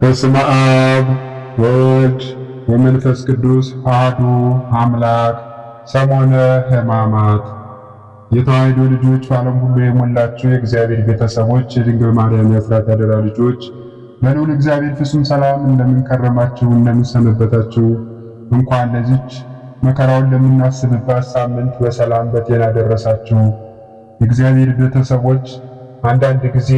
በስመ አብ ወወልድ ወመንፈስ ቅዱስ አሐዱ አምላክ። ሰሞነ ሕማማት። የተዋሕዶ ልጆች፣ በዓለም ሁሉ የሞላችሁ የእግዚአብሔር ቤተሰቦች፣ የድንግል ማርያም የአስራት ያደራ ልጆች፣ በልዑል እግዚአብሔር ፍጹም ሰላም እንደምን ከረማችሁ? እንደምን ሰነበታችሁ? እንኳን ለዚች መከራውን ለምናስብባት ሳምንት በሰላም በጤና ደረሳችሁ። የእግዚአብሔር ቤተሰቦች፣ አንዳንድ ጊዜ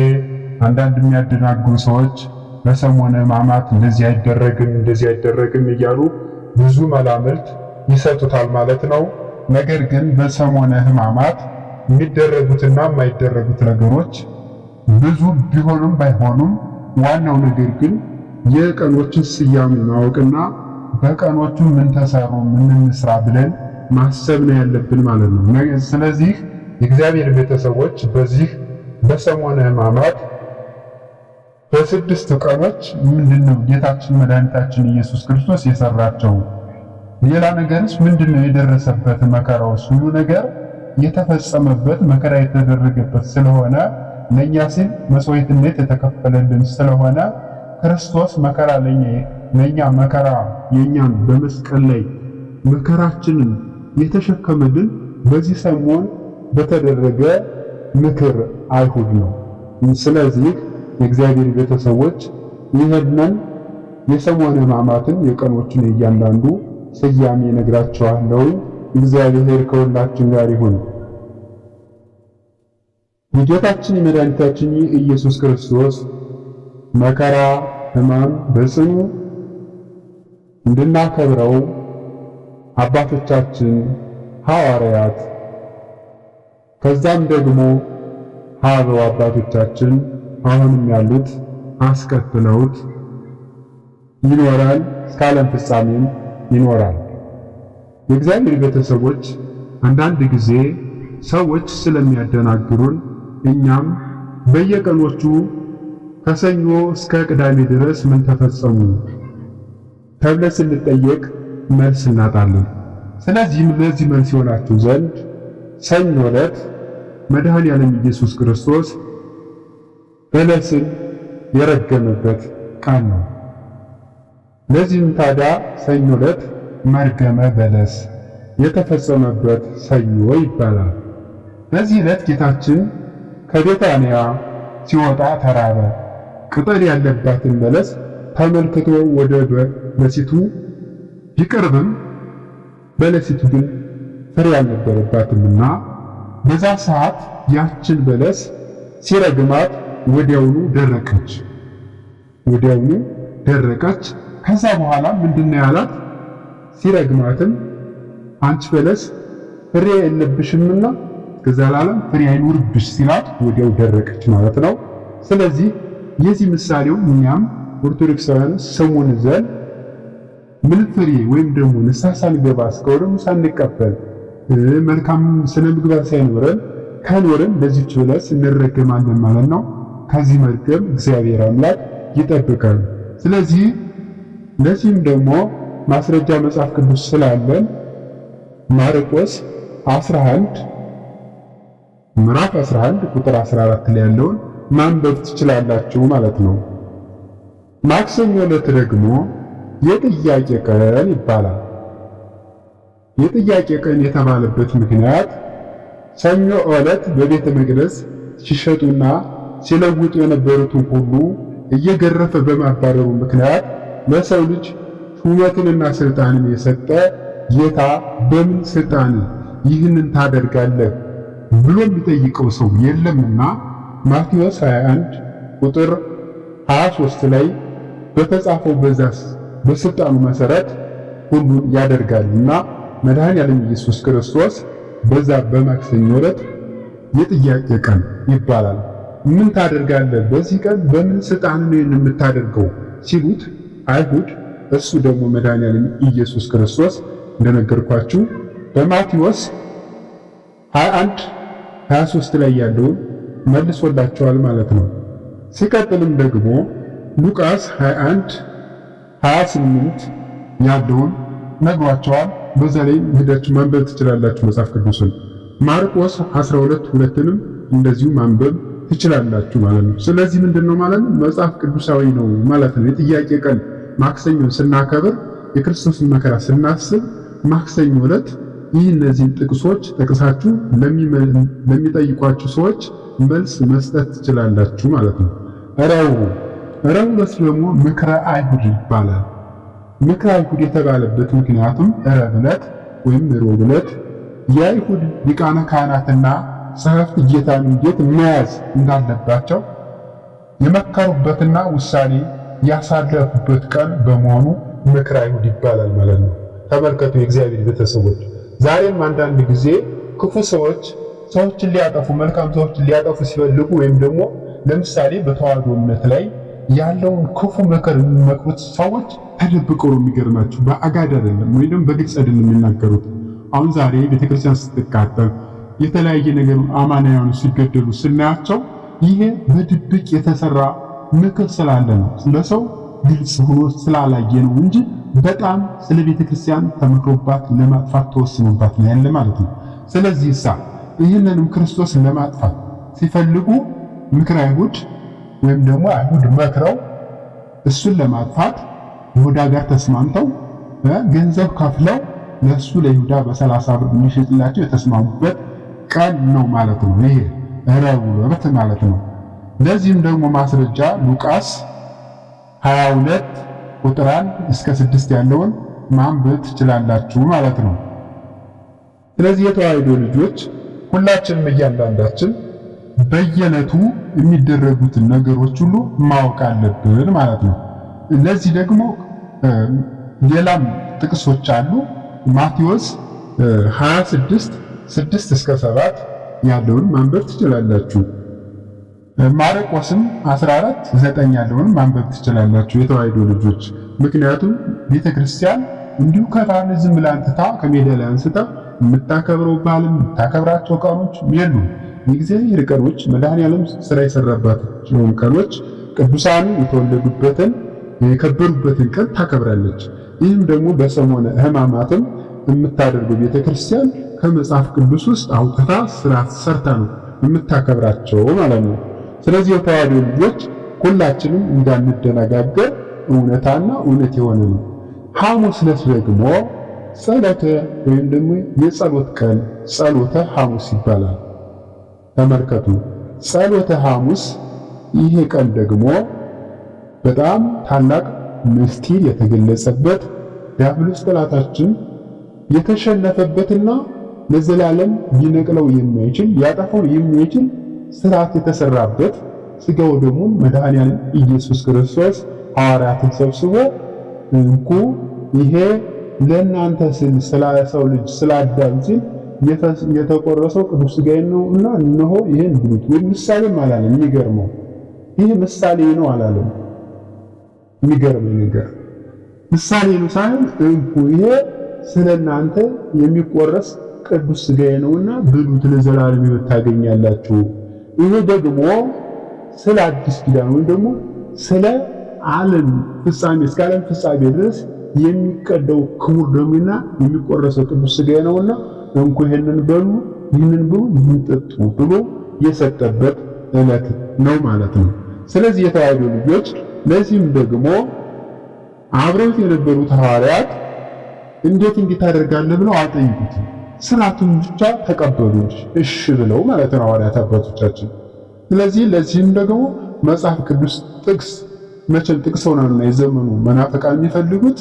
አንዳንድ የሚያደናግሩ ሰዎች በሰሞነ ሕማማት እንደዚህ አይደረግም፣ እንደዚህ አይደረግም እያሉ ብዙ መላምት ይሰጡታል ማለት ነው። ነገር ግን በሰሞነ ሕማማት የሚደረጉትና የማይደረጉት ነገሮች ብዙ ቢሆኑም ባይሆኑም ዋናው ነገር ግን የቀኖችን ስያሜ ማወቅና በቀኖቹ ምን ተሰሩ፣ ምን እንስራ ብለን ማሰብ ነው ያለብን ማለት ነው። ስለዚህ የእግዚአብሔር ቤተሰቦች፣ በዚህ በሰሞነ ሕማማት በስድስቱ ቀኖች ምንድነው ጌታችን መድኃኒታችን ኢየሱስ ክርስቶስ የሰራቸው? ሌላ ነገርስ ምንድነው የደረሰበት መከራውስ? ሁሉ ነገር የተፈጸመበት፣ መከራ የተደረገበት ስለሆነ፣ ለኛ ሲል መስዋዕትነት የተከፈለልን ስለሆነ፣ ክርስቶስ መከራ ለኛ መከራ የኛን በመስቀል ላይ መከራችንን የተሸከመልን በዚህ ሰሞን በተደረገ ምክር አይሁድ ነው። ስለዚህ የእግዚአብሔር ቤተሰቦች፣ ይህንን የሰሞነ ሕማማትን የቀኖችን እያንዳንዱ ስያሜ እነግራችኋለሁ። እግዚአብሔር ከሁላችን ጋር ይሁን። የጌታችን የመድኃኒታችን ኢየሱስ ክርስቶስ መከራ ሕማም በጽኑ እንድናከብረው አባቶቻችን ሐዋርያት፣ ከዛም ደግሞ አበው አባቶቻችን አሁንም ያሉት አስከትለውት ይኖራል፣ እስከ ዓለም ፍጻሜም ይኖራል። የእግዚአብሔር ቤተሰቦች፣ አንዳንድ ጊዜ ሰዎች ስለሚያደናግሩን እኛም በየቀኖቹ ከሰኞ እስከ ቅዳሜ ድረስ ምን ተፈጸሙ ተብለን ስንጠየቅ መልስ እናጣለን። ስለዚህም ለዚህ መልስ ይሆናችሁ ዘንድ ሰኞ ዕለት መድኃኔዓለም ኢየሱስ ክርስቶስ በለስን የረገመበት ቀን ነው። ለዚህም ታዲያ ሰኞ ዕለት መርገመ በለስ የተፈጸመበት ሰኞ ይባላል። በዚህ ዕለት ጌታችን ከቤታንያ ሲወጣ ተራበ። ቅጠል ያለባትን በለስ ተመልክቶ ወደ በለሲቱ ቢቀርብም በለሲቱ ግን ፍሬ አልነበረባትምና በዛ ሰዓት ያችን በለስ ሲረግማት ወዲያውኑ ደረቀች። ወዲያውኑ ደረቀች። ከዛ በኋላ ምንድነው ያላት? ሲረግማትም አንቺ በለስ ፍሬ የለብሽምና ከዘላለም ፍሬ አይኑርብሽ ሲላት ወዲያው ደረቀች ማለት ነው። ስለዚህ የዚህ ምሳሌው እኛም ኦርቶዶክሳውያን ስሙን ዘን ምን ፍሬ ወይም ደግሞ ንስሐ ሳንገባ እስከ ሳንቀበል መልካም ስነ ምግባር ሳይኖረን ከኖርን በዚች በለስ እንረገማለን ማለት ነው። ከዚህ መርገም እግዚአብሔር አምላክ ይጠብቃል። ስለዚህ ለዚህም ደግሞ ማስረጃ መጽሐፍ ቅዱስ ስላለን ማርቆስ 11፣ ምዕራፍ 11 ቁጥር 14 ላይ ያለውን ማንበብ ትችላላችሁ ማለት ነው። ማክሰኞ ዕለት ደግሞ የጥያቄ ቀን ይባላል። የጥያቄ ቀን የተባለበት ምክንያት ሰኞ ዕለት በቤተ መቅደስ ሲሸጡና ሲለውጡ የነበሩትን ሁሉ እየገረፈ በማባረሩ ምክንያት ለሰው ልጅ ሹመትንና ስልጣንን የሰጠ ጌታ በምን ስልጣን ይህንን ታደርጋለህ ብሎ የሚጠይቀው ሰው የለምና ማቴዎስ 21 ቁጥር 23 ላይ በተጻፈው በዛስ በስልጣኑ መሰረት ሁሉን ያደርጋልና መድኃኔዓለም ኢየሱስ ክርስቶስ በዛ በማክሰኞ ዕለት የጥያቄ ቀን ይባላል። ምን ታደርጋለህ? በዚህ ቀን በምን ስልጣን ነው የምታደርገው ሲሉት አይሁድ፣ እሱ ደግሞ መድኃኔዓለም ኢየሱስ ክርስቶስ እንደነገርኳችሁ በማቴዎስ 21 23 ላይ ያለውን መልሶላቸዋል ማለት ነው። ሲቀጥልም ደግሞ ሉቃስ 21 28 ያለውን ነግሯቸዋል። በዛ ላይ ሄዳችሁ ማንበብ ትችላላችሁ መጽሐፍ ቅዱስን። ማርቆስ 12 ሁለትንም እንደዚሁ ማንበብ ትችላላችሁ ማለት ነው። ስለዚህ ምንድነው ማለት ነው? መጽሐፍ ቅዱሳዊ ነው ማለት ነው። የጥያቄ ቀን ማክሰኞን ስናከብር የክርስቶስን መከራ ስናስብ ማክሰኞ ዕለት ይህ እነዚህን ጥቅሶች ጠቅሳችሁ ለሚጠይቋችሁ ሰዎች መልስ መስጠት ትችላላችሁ ማለት ነው። ረቡዕ ረቡዕ ዕለት ደግሞ ምክረ አይሁድ ይባላል። ምክረ አይሁድ የተባለበት ምክንያቱም ረቡዕ ዕለት ወይም ሮብ ዕለት የአይሁድ ሊቃነ ካህናትና ጸሐፍት ጌታን እንዴት መያዝ እንዳለባቸው የመከሩበትና ውሳኔ ያሳለፉበት ቀን በመሆኑ ምክረ አይሁድ ይባላል ማለት ነው። ተመልከቱ የእግዚአብሔር ቤተሰቦች፣ ዛሬም አንዳንድ ጊዜ ክፉ ሰዎች ሰዎችን ሊያጠፉ መልካም ሰዎችን ሊያጠፉ ሲፈልጉ ወይም ደግሞ ለምሳሌ በተዋህዶ እምነት ላይ ያለውን ክፉ ምክር የሚመክሩት ሰዎች ተደብቀው ነው። የሚገርማችሁ በአጋድ አይደለም ወይም በግልጽ አይደለም የሚናገሩት። አሁን ዛሬ ቤተክርስቲያን ስትቃጠል የተለያየ ነገር አማናውያን ሲገደሉ ስናያቸው ይሄ በድብቅ የተሰራ ምክር ስላለ ነው፣ ለሰው ግልጽ ሆኖ ስላላየ ነው እንጂ በጣም ስለ ቤተክርስቲያን ተመክሮባት ለማጥፋት ተወስኖባት ነው ያለ ማለት ነው። ስለዚህ ሳ ይህንንም ክርስቶስን ለማጥፋት ሲፈልጉ ምክረ አይሁድ ወይም ደግሞ አይሁድ መክረው እሱን ለማጥፋት ይሁዳ ጋር ተስማምተው ገንዘብ ከፍለው ለሱ ለይሁዳ በ30 ብር የሚሸጥላቸው የተስማሙበት ቀን ነው ማለት ነው። ይሄ ረቡዕ ዕለት ማለት ነው። ለዚህም ደግሞ ማስረጃ ሉቃስ 22 ቁጥር 1 እስከ 6 ያለውን ማንበብ ትችላላችሁ ማለት ነው። ስለዚህ የተዋሕዶ ልጆች ሁላችንም እያንዳንዳችን በየዕለቱ የሚደረጉትን ነገሮች ሁሉ ማወቅ አለብን ማለት ነው። ለዚህ ደግሞ ሌላም ጥቅሶች አሉ። ማቴዎስ 26 6 እስከ 7 ያለውን ማንበብ ትችላላችሁ። ማርቆስም 14 9 ያለውን ማንበብ ትችላላችሁ የተዋሕዶ ልጆች። ምክንያቱም ቤተክርስቲያን እንዲሁ ከባህል ዝም ብላ አንስታ ከሜዳ ላይ አንስታ የምታከብረው ባህልም የምታከብራቸው ቀኖች የሉም። የእግዚአብሔር ቀኖች መድኃኔዓለም ስራ የሰራባቸውን ቀኖች ቅዱሳን የተወለዱበትን የከበሩበትን ቀን ታከብራለች። ይህም ደግሞ በሰሞነ ሕማማትም የምታደርገው ቤተክርስቲያን ከመጽሐፍ ቅዱስ ውስጥ አውጥታ ስርዓት ሰርታ ነው የምታከብራቸው ማለት ነው። ስለዚህ የተዋሕዶ ልጆች ሁላችንም እንዳንደነጋገር እውነታና እውነት የሆነ ነው። ሐሙስ ዕለት ደግሞ ጸሎተ ወይም ደግሞ የጸሎት ቀን ጸሎተ ሐሙስ ይባላል። ተመልከቱ፣ ጸሎተ ሐሙስ ይሄ ቀን ደግሞ በጣም ታላቅ ምስጢር የተገለጸበት ዲያብሎስ ጠላታችን የተሸነፈበትና ለዘላለም ሊነቅለው የማይችል ሊያጠፋው የማይችል ስርዓት የተሰራበት ስጋው ደግሞ መድኃኔዓለም ኢየሱስ ክርስቶስ ሐዋርያትን ሰብስቦ እንኩ ይሄ ለእናንተ ስል ስለ ሰው ልጅ ስለ አዳም ሲል የተቆረሰው ቅዱስ ሥጋዬ ነው እና እነሆ ይሄን ብሉት። ወይ ምሳሌም አላለም። የሚገርመው ይሄ ምሳሌ ነው አላለም። የሚገርመው ነገር ምሳሌ ነው ሳይሆን እንኩ ይሄ ስለ እናንተ የሚቆረስ ቅዱስ ሥጋዬ ነውና ብሉት ለዘላለም ሕይወት ታገኛላችሁ። ይሄ ደግሞ ስለ አዲስ ኪዳን ወይም ደግሞ ስለ ዓለም ፍጻሜ እስከ ዓለም ፍጻሜ ድረስ የሚቀደው ክቡር ደሜና የሚቆረሰው ቅዱስ ሥጋዬ ነውና እንኩ ይሄንን በሉ፣ ይህንን ብሉ፣ ይህን ጠጡ ብሎ የሰጠበት ዕለት ነው ማለት ነው። ስለዚህ የተዋሕዶ ልጆች ለዚህም ደግሞ አብረውት የነበሩት ሐዋርያት እንዴት እንዲህ ታደርጋለህ ብለው አልጠይቁትም። ስርዓቱን ብቻ ተቀበሉ እሺ ብለው ማለት ነው ሐዋርያት አባቶቻችን። ስለዚህ ለዚህም ደግሞ መጽሐፍ ቅዱስ ጥቅስ መቼም ጥቅስ ሆነና የዘመኑ መናፍቃን የሚፈልጉት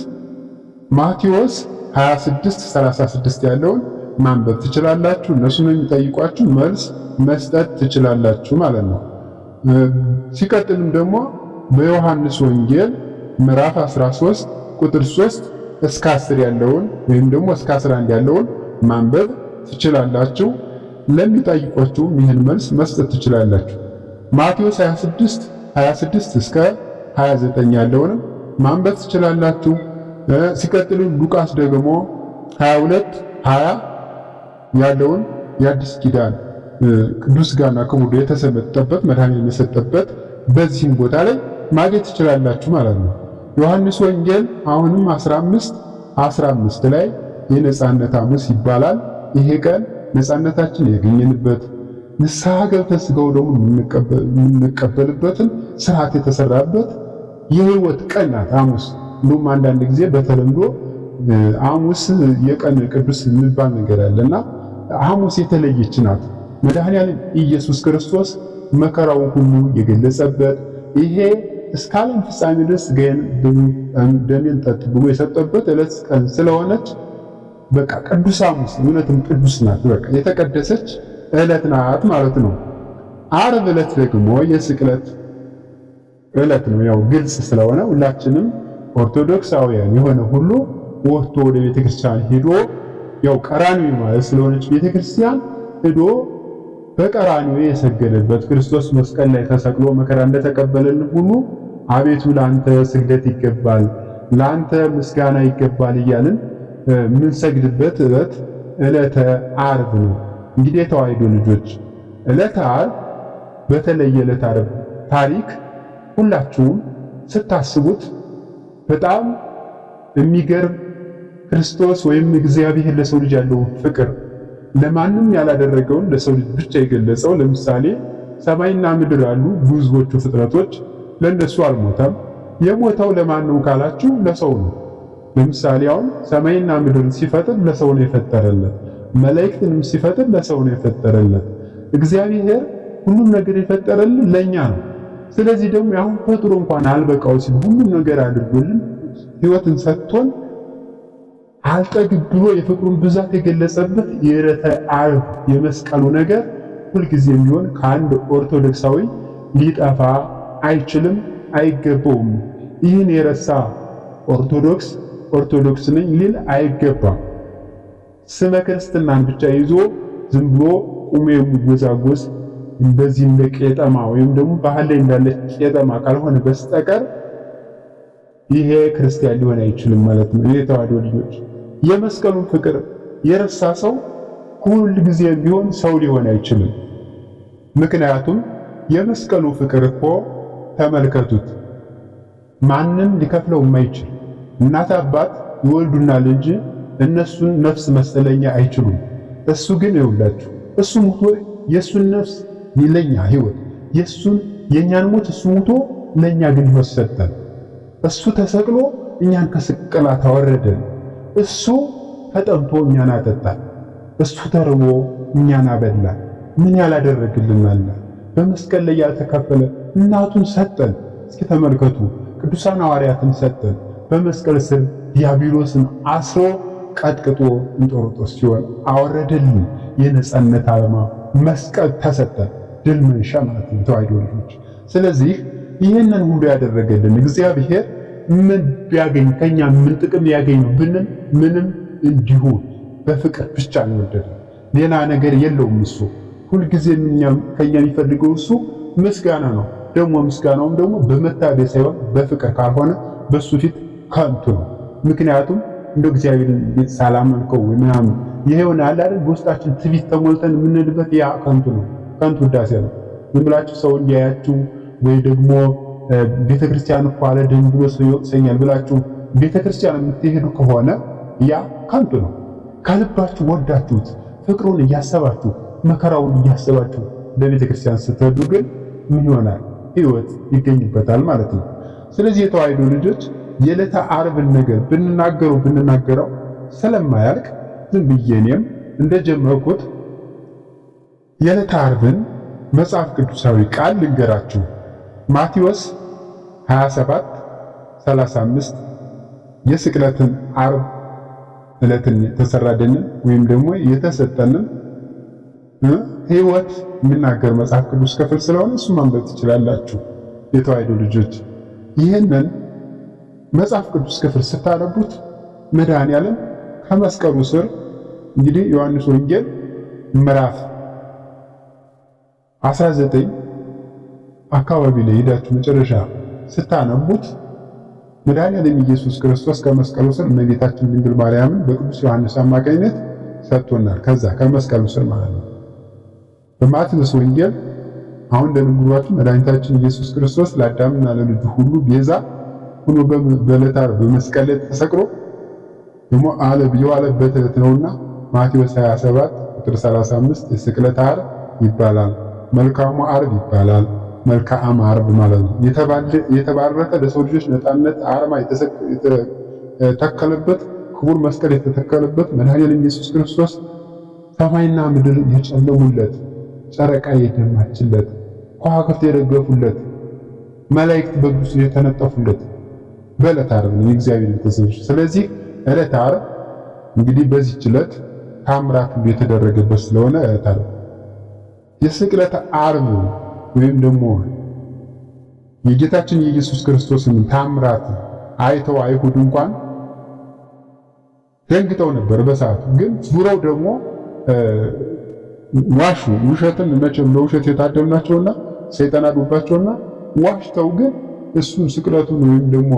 ማቴዎስ 26 36 ያለውን ማንበብ ትችላላችሁ። እነሱን የሚጠይቋችሁ መልስ መስጠት ትችላላችሁ ማለት ነው። ሲቀጥልም ደግሞ በዮሐንስ ወንጌል ምዕራፍ 13 ቁጥር 3 እስከ 10 ያለውን ወይም ደግሞ እስከ 11 ያለውን ማንበብ ትችላላችሁ። ለሚጠይቋችሁም ይህን መልስ መስጠት ትችላላችሁ። ማቴዎስ 26 26 እስከ 29 ያለውንም ማንበብ ትችላላችሁ። ሲቀጥሉ ሉቃስ ደግሞ 22 20 ያለውን የአዲስ ኪዳን ቅዱስ ሥጋና ክቡር የተሰጠበት መድኃኒት የሰጠበት በዚህም ቦታ ላይ ማግኘት ትችላላችሁ ማለት ነው። ዮሐንስ ወንጌል አሁንም 15 15 ላይ የነጻነት ሐሙስ ይባላል። ይሄ ቀን ነጻነታችን ያገኘንበት ንስሐ ገብተን ሥጋው ደግሞ የምንቀበልበትን ስርዓት የተሰራበት የህይወት ቀን ናት ሐሙስ። እንደውም አንዳንድ ጊዜ በተለምዶ ሐሙስ የቀን ቅዱስ የሚባል ነገር አለና ሐሙስ የተለየች ናት። መድኃኔዓለም ኢየሱስ ክርስቶስ መከራውን ሁሉ የገለጸበት ይሄ እስከ ዓለም ፍጻሜ ድረስ ሥጋዬን ብሉ ደሜን ጠጡ ብሎ የሰጠበት ዕለት ቀን ስለሆነች በቃ ቅዱስ ሐሙስ እውነትም ቅዱስ ናት። በቃ የተቀደሰች ዕለት ናት ማለት ነው። ዓርብ ዕለት ደግሞ የስቅለት ዕለት ነው። ያው ግልጽ ስለሆነ ሁላችንም ኦርቶዶክሳውያን የሆነ ሁሉ ወጥቶ ወደ ቤተክርስቲያን ሄዶ ያው ቀራንዮ ማለት ስለሆነች ቤተክርስቲያን ሄዶ በቀራንዮ የሰገደበት ክርስቶስ መስቀል ላይ ተሰቅሎ መከራ እንደተቀበለን ሁሉ አቤቱ ለአንተ ስግደት ይገባል፣ ለአንተ ምስጋና ይገባል እያልን የምንሰግድበት ዕለት ዕለተ ዓርብ ነው። እንግዲህ የተዋሕዶ ልጆች ዕለተ ዓርብ በተለየ ዕለተ ዓርብ ታሪክ ሁላችሁም ስታስቡት በጣም የሚገርም ክርስቶስ ወይም እግዚአብሔር ለሰው ልጅ ያለው ፍቅር ለማንም ያላደረገውን ለሰው ልጅ ብቻ የገለጸው። ለምሳሌ ሰማይና ምድር ያሉ ብዙዎቹ ፍጥረቶች ለነሱ አልሞተም። የሞተው ለማን ነው ካላችሁ ለሰው ነው። ለምሳሌ አሁን ሰማይና ምድርን ሲፈጥር ለሰው ነው የፈጠረለት። መላእክትንም ሲፈጥር ለሰው ነው የፈጠረለት። እግዚአብሔር ሁሉም ነገር የፈጠረልን ለኛ ነው። ስለዚህ ደግሞ ያሁን ፈጥሮ እንኳን አልበቃው ሲል ሁሉም ነገር አድርጎልን ሕይወትን ሰጥቶን አልጠግብ ብሎ የፍቅሩን ብዛት የገለጸበት የዕለተ ዓርብ የመስቀሉ ነገር ሁልጊዜም ቢሆን ከአንድ ኦርቶዶክሳዊ ሊጠፋ አይችልም፣ አይገባውም። ይህን የረሳ ኦርቶዶክስ ኦርቶዶክስ ነኝ ሊል አይገባም። ስመ ክርስትናን ብቻ ይዞ ዝም ብሎ ቁሞ የሚጎዛጎዝ እንደዚህ እንደ ቄጠማ ወይም ደግሞ ባህል ላይ እንዳለ ቄጠማ ካልሆነ በስተቀር ይሄ ክርስቲያን ሊሆን አይችልም ማለት ነው። የተዋሕዶ ልጆች የመስቀሉን ፍቅር የረሳ ሰው ሁል ጊዜ ቢሆን ሰው ሊሆን አይችልም። ምክንያቱም የመስቀሉ ፍቅር እኮ ተመልከቱት፣ ማንም ሊከፍለው የማይችል እናት አባት ይወልዱናል እንጂ እነሱን ነፍስ መሰለኛ አይችሉም። እሱ ግን ይውላችሁ እሱ ሙቶ የሱን ነፍስ ለኛ ህይወት የሱን የኛን ሞት እሱ ሙቶ ለኛ ግን ህይወት ሰጠን። እሱ ተሰቅሎ እኛን ከስቅላት አወረደን። እሱ ተጠምቶ እኛን አጠጣን። እሱ ተርቦ እኛን አበላን። ምን ያላደረግልናል? በመስቀል ላይ ያልተከፈለ እናቱን ሰጠን። እስኪ ተመልከቱ፣ ቅዱሳን ሐዋርያትን ሰጠን። በመስቀል ስር ዲያብሎስን አስሮ ቀጥቅጦ እንጦሮጦስ ሲሆን አወረደልን። የነጻነት አርማ መስቀል ተሰጠን፣ ድል መንሻ ማለት ነው ተዋሕዶ ልጆች። ስለዚህ ይህንን ሁሉ ያደረገልን እግዚአብሔር ምን ቢያገኝ ከኛ ምን ጥቅም ያገኝ ብንል ምንም፣ እንዲሁ በፍቅር ብቻ ነው የወደደን። ሌላ ነገር የለውም። እሱ ሁልጊዜ ከኛ የሚፈልገው እሱ ምስጋና ነው። ደግሞ ምስጋናውም ደግሞ በመታበይ ሳይሆን በፍቅር ካልሆነ በሱ ፊት ከንቱ ነው። ምክንያቱም እንደ እግዚአብሔር ቤት ሳላመልከው ወይ ምናምን ይሄ ይሆናል አይደል? በውስጣችን ትዕቢት ተሞልተን የምንልበት ያ ከንቱ ነው፣ ከንቱ ውዳሴ ነው። ዝም ብላችሁ ሰው እንዲያያችሁ ወይ ደግሞ ቤተክርስቲያን እኮ አለ ደም ብሎ ሰው ይወቅሰኛል ብላችሁ ቤተክርስቲያን የምትሄዱ ከሆነ ያ ከንቱ ነው። ከልባችሁ ወዳችሁት ፍቅሩን እያሰባችሁ መከራውን እያሰባችሁ ለቤተክርስቲያን ስትሄዱ ግን ምን ይሆናል? ህይወት ይገኝበታል ማለት ነው። ስለዚህ የተዋሕዶ ልጆች የዕለተ ዓርብን ነገር ብንናገረው ስለማያልቅ ዝም ብዬ እኔም እንደጀመርኩት የዕለተ ዓርብን መጽሐፍ ቅዱሳዊ ቃል ልንገራችሁ። ማቴዎስ 27 35 የስቅለትን ዓርብ ዕለትን የተሰራልንን ወይም ደግሞ የተሰጠንን ሕይወት የሚናገር መጽሐፍ ቅዱስ ክፍል ስለሆነ እሱ ማንበብ ትችላላችሁ። የተዋሕዶ ልጆች ይህንን መጽሐፍ ቅዱስ ክፍል ስታነቡት መድኃኔዓለም ከመስቀሉ ስር እንግዲህ ዮሐንስ ወንጌል ምዕራፍ 19 አካባቢ ላይ ሄዳችሁ መጨረሻ ስታነቡት መድኃኔዓለም ኢየሱስ ክርስቶስ ከመስቀሉ ስር እመቤታችን ድንግል ማርያምን በቅዱስ ዮሐንስ አማካኝነት ሰጥቶናል። ከዛ ከመስቀሉ ስር ማለት ነው። በማቴዎስ ወንጌል አሁን እንደነገርኳችሁ መድኃኒታችን ኢየሱስ ክርስቶስ ለአዳምና ለልጁ ሁሉ ቤዛ ሆኖ በዕለተ ዓርብ በመስቀል ላይ ተሰቅሎ ደግሞ አለ የዋለበት ዕለት ነውና ማቴዎስ 27 ቁጥር 35 የስቅለት ዓርብ ይባላል። መልካሙ ዓርብ ይባላል። መልካም ዓርብ ማለት ነው። የተባረከ ለሰው ልጆች ነፃነት አርማ የተተከለበት ክቡር መስቀል የተተከለበት መድኃኔዓለም ኢየሱስ ክርስቶስ ሰማይና ምድር የጨለሙለት፣ ጨረቃ የደማችለት፣ ከዋክብት የረገፉለት፣ መላእክት በግብፅ የተነጠፉለት በዕለተ ዓርብ ነው የእግዚአብሔር ቤተሰቦች። ስለዚህ ዕለተ ዓርብ እንግዲህ በዚህች ዕለት ታምራት ሁሉ የተደረገበት ስለሆነ ዕለተ ዓርብ የስቅለት ዓርብ ወይም ደግሞ የጌታችን የኢየሱስ ክርስቶስን ታምራት አይተው አይሁድ እንኳን ደንግጠው ነበር በሰዓቱ። ግን ዙረው ደግሞ ዋሹ። ውሸትን መቼም ለውሸት የታደሉ ናቸውና ሰይጣን አድሮባቸውና ዋሽተው ግን እሱን ስቅለቱን ወይም ደግሞ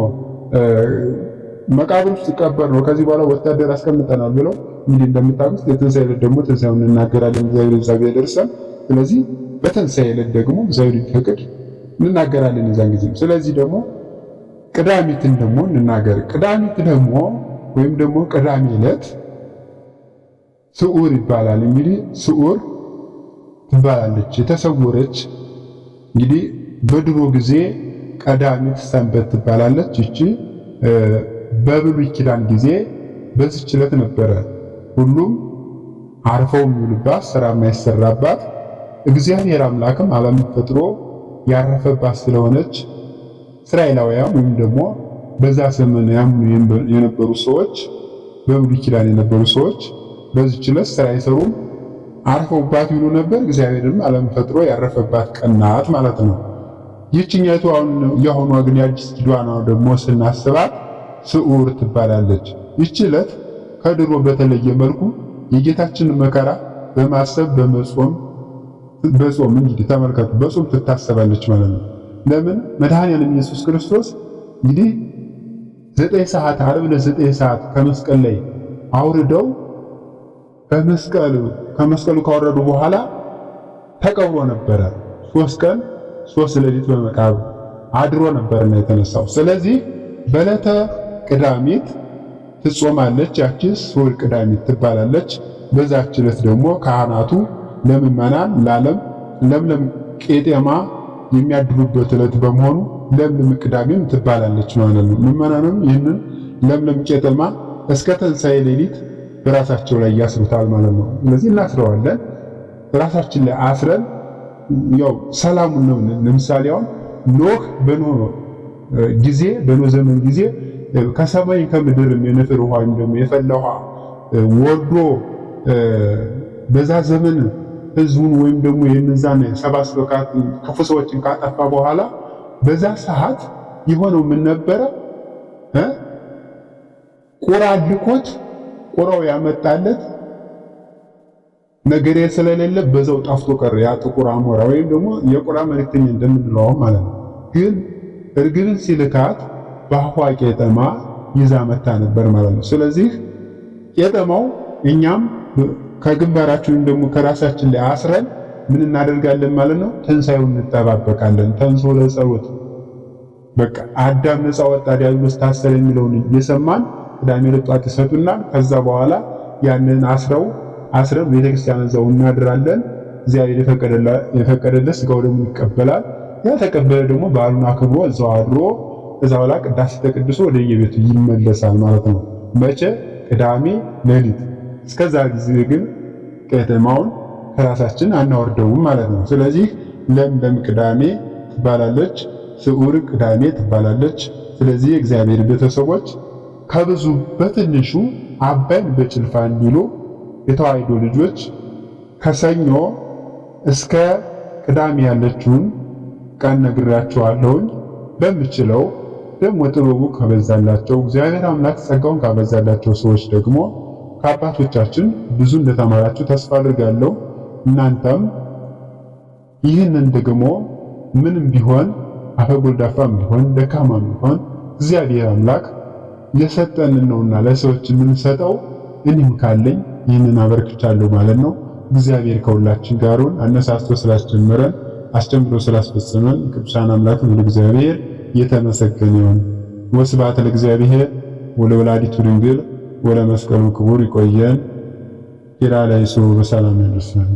መቃብር ውስጥ ቀበር ነው ከዚህ በኋላ ወታደር አስቀምጠናል ብለው እንግዲህ እንደምታውቁት የትንሣኤ ዕለት ደግሞ ትንሣኤውን እንናገራለን። እግዚአብሔር እዛ ቢያደርሰን። ስለዚህ በትንሣኤ ዕለት ደግሞ እግዚአብሔር ቢፈቅድ እንናገራለን የዛን ጊዜ። ስለዚህ ደግሞ ቅዳሚትን ደግሞ እንናገር። ቅዳሚት ደግሞ ወይም ደግሞ ቅዳሜ ዕለት ስዑር ይባላል። እንግዲህ ስዑር ትባላለች የተሰወረች። እንግዲህ በድሮ ጊዜ ቀዳሚት ሰንበት ትባላለች። ይቺ በብሉይ ኪዳን ጊዜ በዚች ዕለት ነበረ ሁሉም አርፈው የሚውሉባት፣ ስራ የማይሰራባት፣ እግዚአብሔር አምላክም ዓለምን ፈጥሮ ያረፈባት ስለሆነች እስራኤላውያን ወይም ደግሞ በዛ ዘመን ያምኑ የነበሩ ሰዎች፣ በብሉይ ኪዳን የነበሩ ሰዎች በዚች ዕለት ስራ አይሰሩም፣ አርፈውባት ይውሉ ነበር። እግዚአብሔርም ዓለም ፈጥሮ ያረፈባት ቀን ናት ማለት ነው። ይህችኛይቱ አሁን የአሁኗ ግን የአዲስ ኪዳኗ ደግሞ ስናስባት ስዑር ትባላለች። ይህች ዕለት ከድሮ በተለየ መልኩ የጌታችንን መከራ በማሰብ በመጾም በጾም እንግዲህ ተመልከቱ፣ በጾም ትታሰባለች ማለት ነው። ለምን መድኃኔዓለም ኢየሱስ ክርስቶስ እንግዲህ 9 ሰዓት ዓርብ ለ9 ሰዓት ከመስቀል ላይ አውርደው በመስቀሉ ከመስቀሉ ካወረዱ በኋላ ተቀብሮ ነበረ። 3 ቀን 3 ሌሊት በመቃብር አድሮ ነበርና የተነሳው። ስለዚህ በዕለተ ቅዳሜት ትጾማለች። ያቺ ስዑር ቅዳሜት ትባላለች። በዛች ዕለት ደግሞ ካህናቱ ለምእመናን ለዓለም ለምለም ቄጤማ የሚያድሉበት ዕለት በመሆኑ ለምለም ቅዳሜም ትባላለች ማለት ነው። ምእመናንም ይህንን ለምለም ቄጤማ እስከ ትንሣኤ ሌሊት በራሳቸው ላይ ያስሩታል ማለት ነው። ስለዚህ እናስረዋለን፣ ራሳችን ላይ አስረን ያው ሰላሙን ነው። ለምሳሌ አሁን ኖህ በኖህ ጊዜ በኖህ ዘመን ጊዜ ከሰማይ ከምድርም የንፍር ውሃ ወይም ደግሞ የፈላ ውሃ ወርዶ በዛ ዘመን ህዝቡን ወይም ደግሞ የነዛን 70 ክፉ ሰዎችን ካጠፋ በኋላ በዛ ሰዓት የሆነው ምን ነበረ? ቁራ ልኮት ቁራው ያመጣለት ነገር ስለሌለ በዛው ጠፍቶ ቀረ። ያ ጥቁር አሞራ ወይም ደግሞ የቁራ መልእክተኛ እንደምንለው ማለት ነው። ግን እርግብን ሲልካት በአፏ ቄጠማ ይዛ መታ ነበር ማለት ነው። ስለዚህ ቄጠማው እኛም ከግንባራችን ወይም ደግሞ ከራሳችን ላይ አስረን ምን እናደርጋለን ማለት ነው? ትንሣኤውን እንጠባበቃለን። ተንሶ ለጸሎት በቃ አዳም ነፃ ወጣ ዲያብሎስ ታሰረ የሚለውን እየሰማን ቅዳሜ ዕለት ጧት ይሰጡናል። ከዛ በኋላ ያንን አስረው አስረን ቤተክርስቲያን እዛው እናድራለን። እግዚአብሔር የፈቀደለት ስጋው ደግሞ ይቀበላል። ያልተቀበለ ደግሞ በዓሉን አክብሮ እዛው አድሮ እዛ በኋላ ቅዳሴ ተቀድሶ ወደ የቤቱ ይመለሳል ማለት ነው። መቼ? ቅዳሜ ሌሊት። እስከዛ ጊዜ ግን ቄጠማውን ከራሳችን አናወርደውም ማለት ነው። ስለዚህ ለምለም ቅዳሜ ትባላለች፣ ስዑር ቅዳሜ ትባላለች። ስለዚህ የእግዚአብሔር ቤተሰቦች ከብዙ በትንሹ አባይን በጭልፋ እንዲሉ የተዋሕዶ ልጆች ከሰኞ እስከ ቅዳሜ ያለችውን ቀን ነግራችኋለሁኝ። በምችለው ደግሞ ጥበቡ ከበዛላቸው እግዚአብሔር አምላክ ጸጋውን ካበዛላቸው ሰዎች ደግሞ ከአባቶቻችን ብዙ እንደተማራችሁ ተስፋ አድርጋለሁ። እናንተም ይህንን ደግሞ ምንም ቢሆን አፈጎልዳፋም ቢሆን ደካማም ቢሆን እግዚአብሔር አምላክ የሰጠንን ነውና ለሰዎች የምንሰጠው እኔም ካለኝ ይህንን አበርክቻለሁ ማለት ነው። እግዚአብሔር ከሁላችን ጋር ይሁን። አነሳስቶ ስላስጀመረን አስጀምሮ ስላስፈጸመን ቅዱሳን አምላክ ሁሉ እግዚአብሔር የተመሰገነ ይሁን። ወስብሐት ለእግዚአብሔር ወለወላዲቱ ድንግል ወለመስቀሉ ክቡር። ይቆየን። ኪራ ላይ ሰው በሰላም ያደርሰን።